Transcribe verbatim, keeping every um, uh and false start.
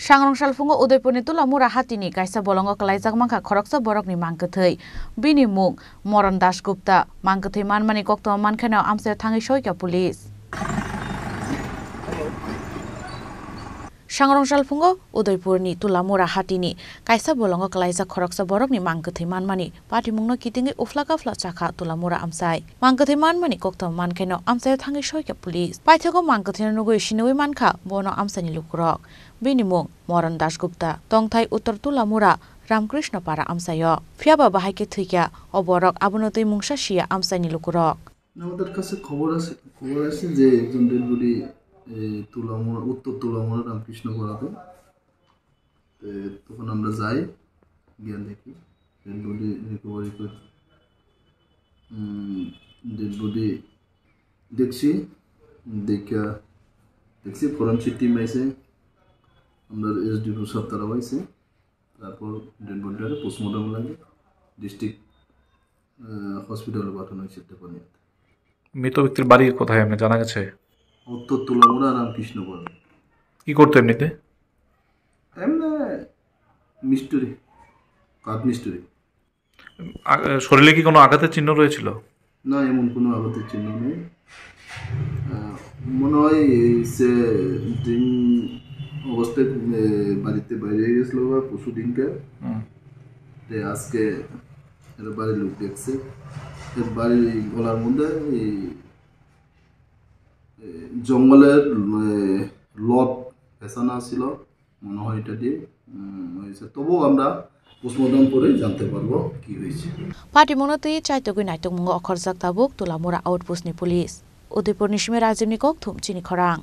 Sangrong salphungo Udaipurni Tulamura hatini kaisa bolongo kwlaijak mankha khoroksa borokni mang kwthwi. Bini mung Moron Dasgupta. Mang kwthwi manmani koktwma mankheno amchaio thangwi soikha police. Sangrong salphungo Udaipurni Tulamura hatini kaisa bolongo kwlaijak khoroksa borokni mang kwthwi manmani patimungno kitingwi uphla kaphla chakha Tulamura amchai. Mang kwthwi manmani koktwma mankheno amchaio thangwi soikha police. Paithago mang kwthwino nugwi siniwi mankha bono amchaini lukurok. Bini mung Moron Dasgupta, tongthai Uttor Tulamura Ramkrishna Para amchaio. Phiyaba bahai khe thwikha o borok, abono twi mungsa siya amchaini lukurok. আমাদের কাছে খবর আছে, খবর আছে যে একজন dead body Tulamura, উত্তর তুলামুড়া রামকৃষ্ণ পাড়াতে। তো তখন আমরা যাই, গিয়ে দেখি ডেড বডি রিকভারি করে। ডেড বডি দেখছি, দেখা দেখছি ফরেন্সিক টিম আইছে, আমরা এসডিপিও সাহেব তারাও আইছে। তারপর ডেড বডিটারে পোস্টমর্টম লাগে ডিস্ট্রিক্ট হসপিটালে পাঠানো হয়েছে। মৃত ব্যক্তির বাড়ি কোথায়, আপনি জানা গেছে? উত্তর তুলামুড়া রামকৃষ্ণ পাড়া। কি করতো এমনিতে? এমনি মিস্ত্রি, কাঠ মিস্ত্রি। আ-, শরীরে কি কোনো আঘাতের চিহ্ন রয়েছিল? না, এমন কোনো আঘাতের চিহ্ন নেই। আহ, মনে হয় এই সে ড্রিঙ্ক অবস্থায়, এ, বাড়িতে বাইরে গেছিল বা পরশু দিনকে। হুম। তে আজকে এর বাড়ির লোক দেখছে। এর বাড়ির গলার মধ্যে এই, এ, জঙ্গলের, এ, লট পেছানো ছিল। মনে হয় এটা দিয়ে, উম, হয়েছে। তবুও আমরা পোস্টমর্টম করে জানতে পারবো কি হয়েছে। Patimungno twi chaitogwi naitokmungo okhorjak tabuk Tulamura outpost ni police. Udaipurni simi Rajibni kokthum chini khorang.